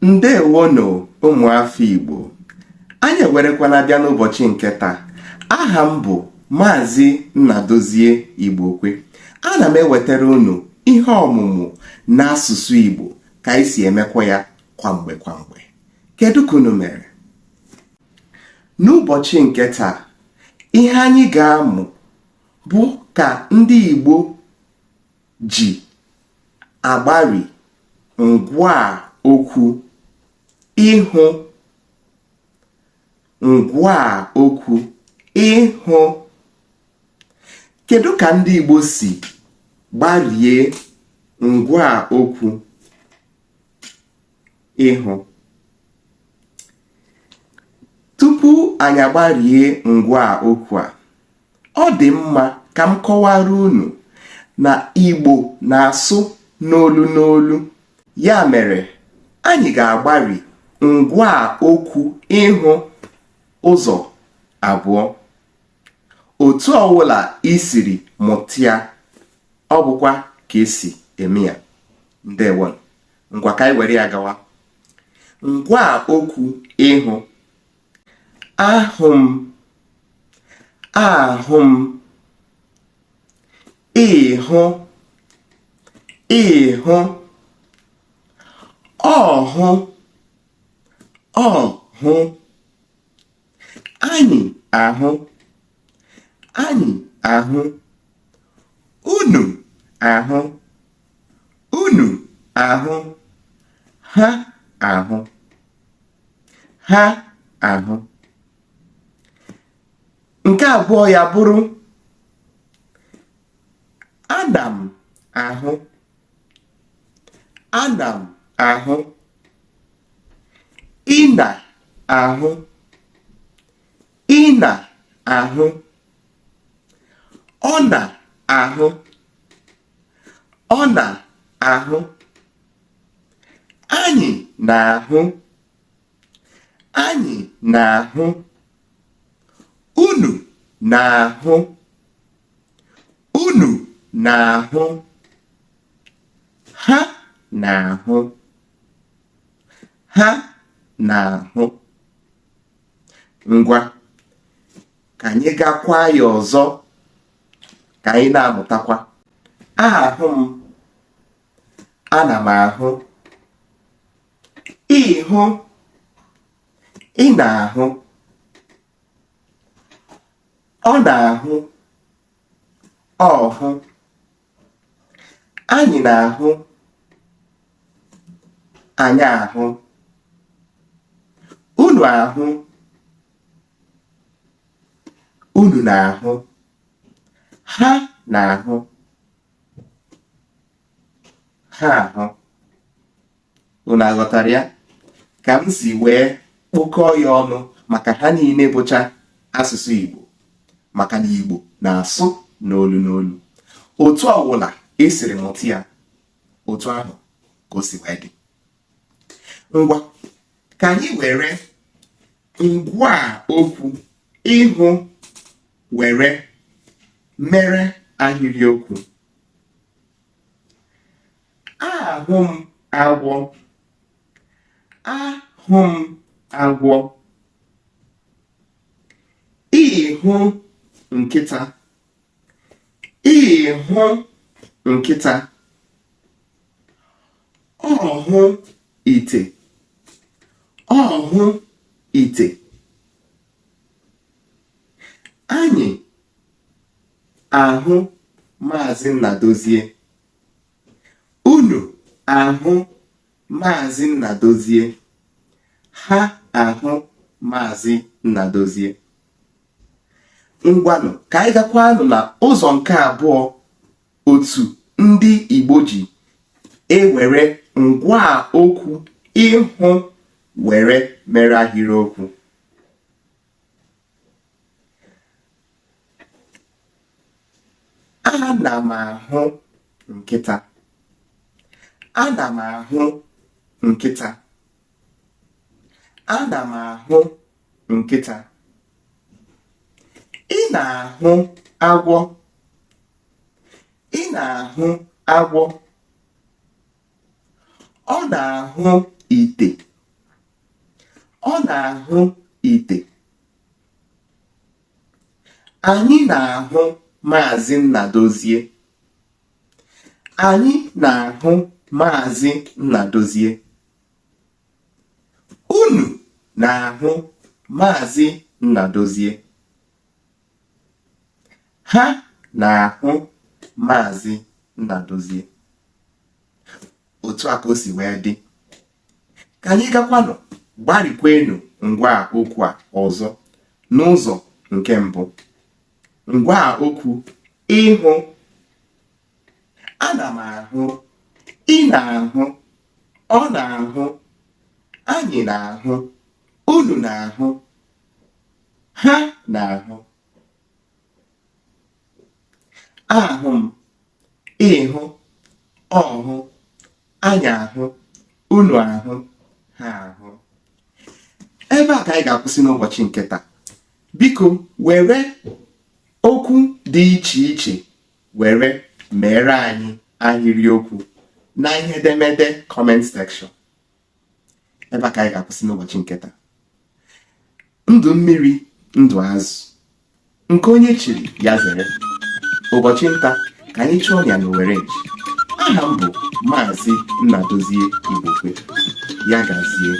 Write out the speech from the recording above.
Ndewonụ ụmụafọ Igbo. Anyị ewerekwana bịa n'ụbọchị nke taa. Aha m bụ Maazị Nnadozie Igbokwe. Ana m ewetara unu ihe ọmụmụ n'asụsụ Igbo ka anyị si emekwa ya kwa mgbe kwa mgbe. Kedu ka unu mere? N'ụbọchị nke taa, ihe anyị ga-amụ bụ ka ndị Igbo ji agbari ngwaa okwu ịhụ ngwaa okwu ịhụ. Kedu ka ndị Igbo si gbarie ngwaa okwu ịhụ? Tupu anyị agbarie ngwaa okwu a, ọ dị mma ka m kọwara unu na Igbo na-asụ n'olu n'olu. Ya mere, anyị ga-agbari ngwaa okwu ịhụ ụzọ abụọ. Otu ọwụla i siri mụta ya, ọ bụkwa ka esi eme ya. Ndewo. Ngwa, ka anyị were ya gawa. Ngwaa okwu ịhụ. Ahụ m, ahụ m, ịhụ, ịhụ, ọhụ, ọhụ, anyị ahụ, anyị ahụ, unu ahụ, unu ahụ, ha ahụ, ha ahụ. Nke abụọ ya bụrụ ana m ahụ, ana m ahụ, ị na-ahụ, ị na-ahụ, ọ na-ahụ, ọ na-ahụ, anyị na-ahụ, anyị na-ahụ, unu na-ahụ, unu na-ahụ, ha na-ahụ, ha na-ahụ. Ngwa, ka anyị gakwa ya ọzọ ka anyị na-amụtakwa. Ahụ m, ana m ahụ, ịhụ, ị na-ahụ, ọ na-ahụ, ọhụ, anyị na-ahụ, anyị ahụ, unu ahụ, unu na-ahụ, ha na-ahụ, ha ahụ. Unu aghọtara ya ka m si wee kpokọọ ya ọnụ maka ha niile bụcha asụsụ Igbo, maka na Igbo na-asụ n'olu n'olu. Otu ọwụla e siri mụta ya, otu ahụ ka o si wee dị. Ngwa, ka anyị were ngwaa okwu ịhụ were mere ahịrịokwu. Ahụ m agwọ. Ahụ m agwọ. Ịhụ nkịta. Ịhụ nkịta. Ọhụ ite. Ọhụ ite. Anyị ahụ Maazị Nnadozie. Unu ahụ Maazị Nnadozie. Ha ahụ Maazị Nnadozie. Ngwanụ, ka anyị gakwanụ na ụzọ nke abụọ otu ndị Igbo ji ewere ngwaa okwu ịhụ were mere ahịrịokwu. Ana m ahụ nkịta. Ana m ahụ nkịta. Ana m ahụ nkịta. Ị na-ahụ agwọ. Ị na-ahụ agwọ. Ọ na-ahụ ite. Ọ na-ahụ ite. Anyị na-ahụ Maazị Nnadozie. Anyị na-ahụ Maazị Nnadozie. Unu na-ahụ Maazị Nnadozie. Ha na-ahụ Maazị Nnadozie. Otu a ka o si wee dị. Ka anyị gakwanụ gbarikwenụ ngwaa okwu a ọzọ n'ụzọ nke mbụ. Ngwaa okwu ịhụ. Ana m ahụ, ị na-ahụ, ọ na-ahụ, anyị na-ahụ, unu na-ahụ, ha na-ahụ. Ahụ m, ị hụ, ọ hụ, anyị ahụ, unu ahụ, ha ahụ. Ebe a ka anyị ga-akwụsị n'ụbọchị nke taa. Biko were okwu dị iche iche were meere anyị ahịrịokwu na ihe edemede comment section. Ebe a ka anyị ga-akwụsị n'ụbọchị nke taa. Ndụ mmiri, ndụ azụ, nke onye chiri ya zere. Ụbọchị nta ka anyị chụọ ya n'owere nchi. Aha m bụ Maazị Nnadozie Igbokwe. Ya gazie.